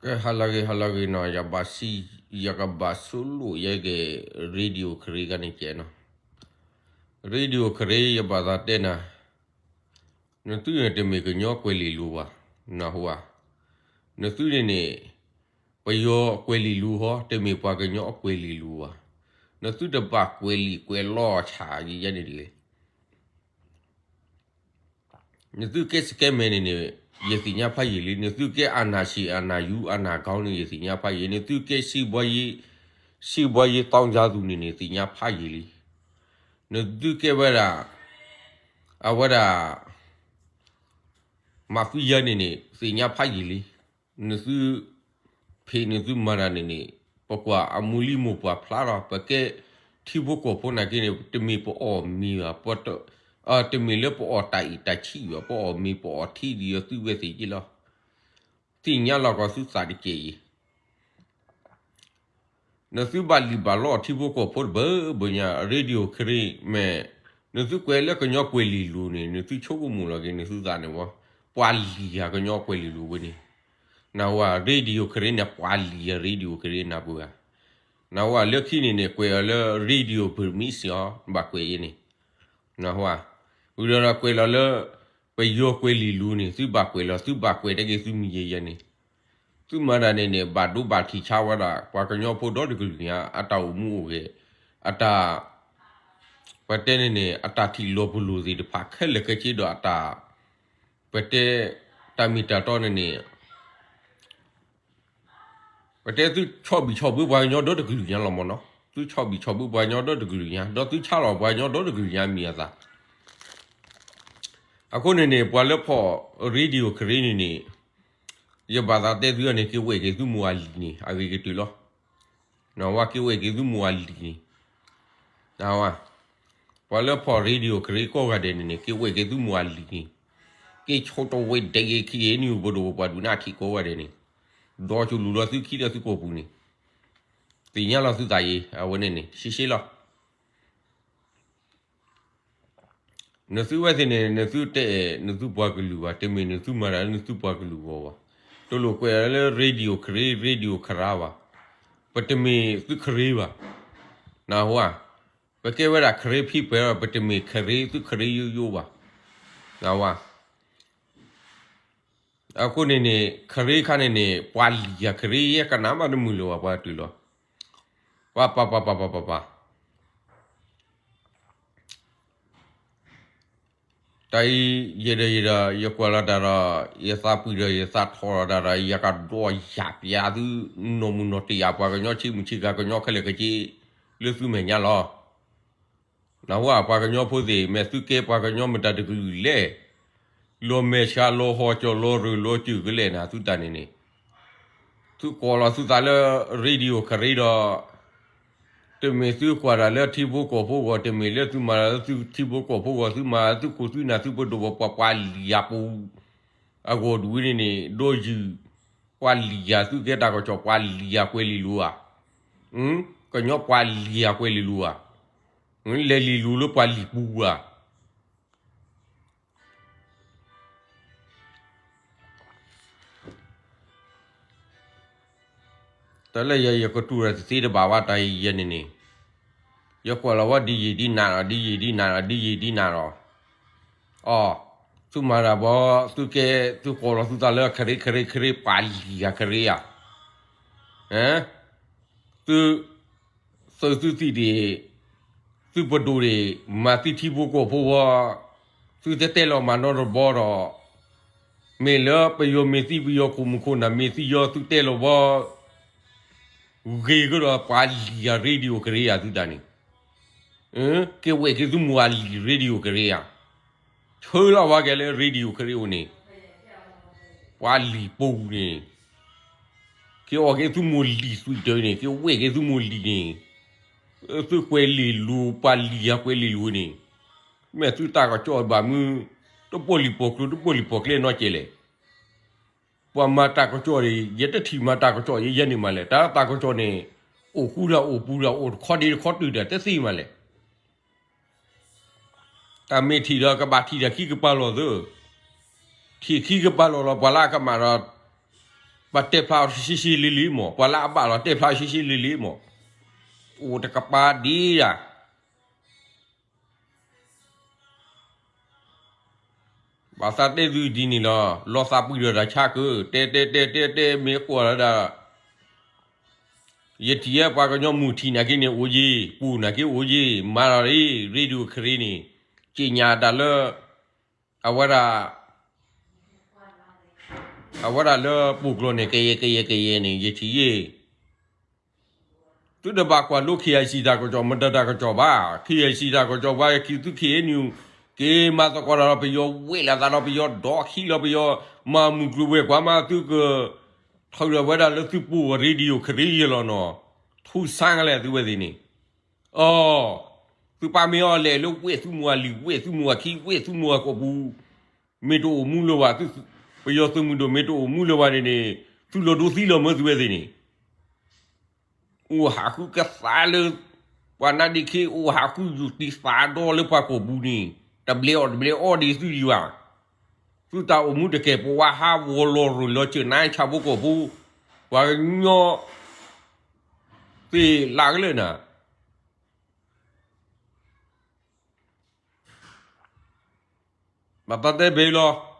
ကဲ ဟါလၢအဂ့ၤ ဟါလၢအဂ့ၤနီၤ, ယဘၣ်စံး ယကဘၣ်ဆိလိာ်ယဲက့ၤ radio ခရ့ကန့ၣ်ကဲနီၤ, radio ခရ့ ယဘၣ်သးတဲနၤ, နသုန့ၣ်တမ့ၢ်ကညီကွဲၤလ့ၤလိၤဘၣ်, နၢ်ဟူဧါ, နသုန့ၣ်န့ၣ် ပယီၤကွဲၤလ့ၤလိၤဟီ တမ့ၢ်ပှၤကညီအကွဲၤလ့ၤလိၤဘၣ်, နသုတဘၣ်ကွဲၤလံာ်ကွဲၤလီၤဆၣ်ယဲန့ၣ်တဂ့ၤ နသုကဲစကဲမဲာ်န့ၣ်န့ၣ် ယသ့ၣ်ညါဖးယံာ်လံ, နသုကဲအာဏာရှင် အာဏာယူ အာဏာခေါင်းန့ၣ် ယသ့ၣ်ညါဖးယံာ်လံ, နသုကဲ စီးပွားရေး စီးပွားရေး သောင်းကျန်းသူန့ၣ်န့ၣ် သ့ၣ်ညါဖးယံာ်လံ, နသုကဲဝဲဒၣ် အဝဲဒၣ် mafia န့ၣ်န့ၣ် သ့ၣ်ညါဖးယံာ်လံ, နသု ဖံးနသုမၤတၢ်န့ၣ်န့ၣ် ပကွၢ်အမူလံမိၢ်ပှၢ်ဖျါလီၤ, ပကဲထံဖိကီၢ်ဖိနာ်က့န့ၣ် တမ့ၢ်ပအီၣ်မ့ၤဘၣ်, တမ့ၢ်လၢပအီၣ်တၢ်အံၣ်တၢ်ဆံးဘၣ်, ပအီၣ်မ့ၤပအီၣ်ထံဒ်သိးသုဝဲသ့ၣ်က့လီၤ, သ့ၣ်ညါလီၤကီးသုသးတကဲအံၤ နသုဘၣ်လံၣ်ဘၣ်လီထံဖိကီၢ်ဖိတဘၢဘၢညါ radio ခရ့မဲာ်, နသုကွဲးလၢကညီကွဲၤလ့ၤလိၤန့ၣ် နသုဆိကမိၣ်လီၤက့ၤနသုသးန့ၣ်ဝဲ, ပှၤလံၣ်ယၤကညီကွဲၤလ့ၤလိၤဝဲန့ၣ်, နၢ်ဟူဧါ, radio ခရ့န့ၣ် ပှၤလံၣ်ယၤ radio ခရ့နၢ်ပၢၢ်ဧါ, နၢ်ဟူဧါ, လၢခံန့ၣ်န့ၣ် ကွဲးအီၤလၢ radio ပမံစံးအီၤ ဘၣ်ကွဲးယဲန့ၣ် နၢ်ဟူဧါ, ဝံၤဒီးကွဲးလီၤလၢ ပယီၤကွဲၤလ့ၤလိၤန့ၣ် သုဘၣ်ကွဲးလီၤ, သုဘၣ်ကွဲးတဂ့ၤသုမံၤယဲယဲန့ၣ်, သုမၤတၢ်န့ၣ်န့ၣ် ဘၣ်ဒိဘၣ်ထံးဆါဝဲဒၣ် ပှၤကညီဖိဒီတကလုာ်ညါ အတၢ်အိၣ်မူအိၣ်ဂဲၤ, အတၢ် ပတဲန့ၣ်န့ၣ် အတၢ်ထံၣ်လီၤပလိာ်သ့ၣ်တဖၣ်ခဲလၢာ်ခဲဆ့ဒီးအတၢ် ပတဲ တၢ်မ့ၢ်တၢ်တီန့ၣ်န့ၣ် ပတဲသုဆီၣ်ဘံၣ်ဆီၣ်ဘၢပှၤကညီဒီတကလုာ်ညါလီၤမၢ်နီၤ, သုဆီၣ်ဘံၣ်ဆီၣ်ဘၢပှၤကညီဒီတကလုာ်ညါ ဒီးသုဆါလီၤပှၤကညီဒီတကလုာ်ညါမံၤအသး, အဃိန့ၣ်န့ၣ် ပှၤလၢဖီၣ် radio ခရ့န့ၣ်န့ၣ် ယဘၣ်သးတဲသုန့ၣ် က့ၤဝဲၢ်က့ၤသုမိၢ်အလံၤန့ၣ် အဂ့ၤကတၢၢ်လီၤ, နၢ်ဟူဧါ, က့ၤဝဲၢ်က့ၤသုမိၢ်အလံၤန့ၣ် နၢ်ဟူဧါ, ပှၤလၢဖီၣ် radio ခရ့ကိးဂၤဒဲးန့ၣ်န့ၣ် က့ၤဝဲၢ်က့ၤသုမိၢ်အလံၤန့ၣ်, က့ၤဆိတဝဲဒဲးက့ၤခံဂ့ၤနံၣ်အိၣ်ပဒိၣ်ပပှၢ်ဒုးနၢ်ထံၣ်ကိးဂၤဒဲးန့ၣ်, ဒီးကလူၤလီၤသုခံလၢသုကိာ်ပူၤန့ၣ်, သ့ၣ်ညါလီၤသုသးအံၤ အဝဲန့ၣ်န့ၣ် ရှဲရှဲလီၤ နသုဝဲသ့ၣ်န့ၣ် နသုတအဲၣ်နသုပှၤကလုာ်ဘၣ်, တမ့ၢ်နသုမၤတၢ်လၢနသုပှၤကလုာ်ဂီၢ်ဘၣ်, တလိၣ်ကွဲးလၢ radio ခရ့ radio ခရ့ဘၣ်, ပတမ့ၢ်သုခရ့ဘၣ်, နၢ်ဟူဧါ, ပကဲဝဲဒၣ်ခရ့ဖံပဲာ်ဒီး ပတမ့ၢ်ခရ့သုခရ့ယိယိဘၣ်, နၢ်ဟူဧါ အဃိန့ၣ်န့ၣ် ခရ့ခါန့ၣ်န့ၣ် ပှၤလံၣ်ယၤခရ့ယဲကနၣ်မးတမုာ်လၢၤဘၣ်ပှၤတုၤလီၤ, ပှၤပှၤပှၤပှၤပှၤပှၤပှၤ တၢ်အံၤ ယဲဒီးယဲဒီး ယကွၢ်လီၤတၢ်ဒီး ယသးပှံၢ်ဒီးယသးထီၣ်လီၤတၢ်ဒီး ယကဒိးယၢ်ပျးသု နီၢ်မုၢ်နီၢ်တယာ်ပှၤကညီဆံးမုၢ်ဆံးဂၤကညီခဲလၢာ်ကက့ လၢသုမဲာ်ညါလီၤ. နၢ်ဟူဧါ ပှၤကညီဖိသ့ၣ် မ့ၢ်သုကဲပှၤကညီမတၤတကလုာ်လဲၣ်, လီၤမဲာ်ဆှးလီၤဟီၣ်ကၠီၣ်လီၤရၢၢ်လီၤစၢၢ်ကလဲာ်နၤသုတၢ်န့ၣ်န့ၣ်, သုကိးလီၤသုသးလၢ radio ခရ့ဒီး တမ့ၢ်သုကွၢ်တၢ်လၢထံဖိကီၢ်ဖိဂီၢ်, တမ့ၢ်လၢသုမၤလၢသုထံဖိကီၢ်ဖိဂီၢ်, သုမၤသုခိၣ်သုနၢ်သုပဒိၣ်ပပှၢ်ပှၤလံၣ်ယၤပူၤ အဂီၢ်ဒ်ဝဲန့ၣ်န့ၣ် ဒီးယုၢ် ပှၤလံၣ်ယၤသုကဲတၢ်ကစီၣ် ပှၤလံၣ်ယၤကွဲၤလ့ၤလိၤဧါ, ကညီပှၤလံၣ်ယၤကွဲၤလ့ၤလိၤဧါ, လဲၤလ့ၤလိၤလၢပှၤလံၣ်ပူၤဧါ တၢ်လၢယၤယကတူၢ်ဒီးတသ့တဘၣ်ဘၣ်တၢ်အံၤယဲန့ၣ်န့ၣ်, ယကွၢ်လီၤဝဲဒ်ယံာ်ဒ်နၤဒီး ဒ်ယံာ်ဒ်နၤဒီး ဒ်ယံာ်ဒ်နၤဒီး, အီ, သုမၤတၢ်ဘီ, သုကဲ, သုကိးလီၤသုသးလၢခရ့ခရ့ခရ့ ပှၤလံၣ်ယၤခရ့ဧါ, သု သုသုသံၣ်ဒံး, သုပဒိၣ်ဒံး, မၤသုထံဖိကီၢ်ဖိဝဲ, သုတတဲလီၤမၤနီတဘီဒီး, မ့ၢ်လၢပယီၤမ့ၢ်သံပယီၤခိၣ်မုၣ်ခိၣ်နၢ်မ့ၢ်သံယီၤသုတဲလီၤဝဲ, ဂ့ၤကဒီးပှၤလံၣ်ယၤ radio ခရ့ယၤသုတၢ်န့ၣ်, က့ၤဝဲၢ်က့ၤသုမိၢ်အလံၣ် radio ခရ့ယၤ ဆၢလီၤဝဲကဲလၢ radio ခရ့အိၣ်န့ၣ်, ပှၤလံၣ်ပူၤန့ၣ်, က့ၤအီၣ်က့ၤသုမိၢ်လံၣ်သွံၣ်တၢၢ်န့ၣ်, က့ၤဝဲၢ်က့ၤသုမိၢ်လံၣ်န့ၣ်, သုကွဲၤလ့ၤလိၤ ပှၤလံၣ်ယၤကွဲၤလ့ၤလိၤန့ၣ်, မ့ၢ်သုတၢ်ကစီၣ်ဘၣ်မုၢ်, တပီၢ်လံၣ်ပီၢ်ကျိၤ တပီၢ်လံၣ်ပီၢ်ကျဲနီတကဲလဲၣ် ပှၤမၤတၢ်ကစီၣ်န့ၣ် ယတထံၣ်မၤတၢ်ကစီၣ်ယဲယဲန့ၣ်မးလဲၣ်, တၢ်တၢ်ကစီၣ်န့ၣ်, အိၣ်ဃူဒီးအိၣ်ပူၤဒီး အိၣ်တခီဒ့တခီတုၤဒီးတသ့မးလဲၣ်, တၢ်မ့ၢ်ထံၣ်ဒီးကဘၣ်ထံၣ်ဒီးခံကပၤလီၢ်သၢ, ထံၣ်ခံကပၤလီၢ်လီၤ ပှၤလၢအကမၣ်ဒီး, ပှၤတဲဖျါအီၤရှဲရှဲလံလံမး, ပှၤလၢအဘၣ်လီၤတဲဖျါရှဲရှဲလံလံမး, အိၣ်တကပၤဒံးယၤ ဘၣ်သးတဲသုဒ်န့ၣ်လီၤ, လီၤသးပှံၤဒီးတၢ်ဆါကၢ, တဲတဲတဲတဲတဲမ့ၢ်ကွၢ်လၢဒၣ်, ယထံၣ်ယဲပှၤကညီမုၢ်ထံၣ်နာ်က့န့ၣ်အိၣ်ယံၤ, ပူၤနာ်က့အိၣ်ယံၤ, မၤလီၤရ့ဒိၣ်ခရံာ်န့ၣ်, က့ညါတၢ်လၢ, အဝဲဒၣ် အဝဲဒၣ်လၢပူၤကျိၤန့ၣ် ကယဲၢ်ကယဲၢ်ကယဲၢ်န့ၣ် ယထံၣ်ယဲ သုတဘၣ်ကွၢ်လိ KIC တၢ်ကစီၣ် မတၤတၢ်ကစီၣ်ဘၣ်, KIC တၢ်ကစီၣ်ဘၣ် ခံသု ခ့ၣ်အဲၣ်ယူၣ် က့ၤမၤသကိးတၢ်ဒီးပယီၤဝဲၢ်လၢသးဒီးပယီၤဒီးခံလီၤပယီၤ, မၤမုၢ်ကျိၤဝဲၤကွာ်မးသုက, ထီၣ်ဒီးဝဲဒၣ်လၢသုပူၤ radio ခရံာ်ယဲလီၤနီၤ, ထူစါကလဲၣ်သုဝဲသ့ၣ်န့ၣ်, အီ, သုပၢ်မ့ၢ်အီၤလဲၤလၢဝဲၢ်သုမိၢ်အလံၤ ဝဲၢ်သုမိၢ်အခံ ဝဲၢ်သုမိၢ်အကိာ်ပူၤ မ့ၢ်တအိၣ်မူလၢၤဘၣ်, ပယီၤသုးမုၢ်ဒိၣ်မ့ၢ်တအိၣ်မူလၢၤဘၣ်န့ၣ်န့ၣ်, သုလီၤဒိသံလီၤမၢသုဝဲသ့ၣ်န့ၣ်, အိၣ်ဟးဃုကသးလၢ, ပှၤနါဒ့ခံ အိၣ်ဟးဃုယူၤတံၢ်သးဒီလၢပှၤကိာ်ပူၤန့ၣ်, တဘျဲအီၣ်တဘျဲအီဒံးသုဒံးဘၣ်, သုတၢ်အိၣ်မူတကဲာ်ပဝါဟးဂီၤလီၤရူၤလီၤစၢၤနါဆၣ်ဖိကီၢ်ဖိ, ပှၤကညီ, သ့ၣ်လၢကလၢာ်နၤ ဘၣ်သးတဲဘဲလီၤ,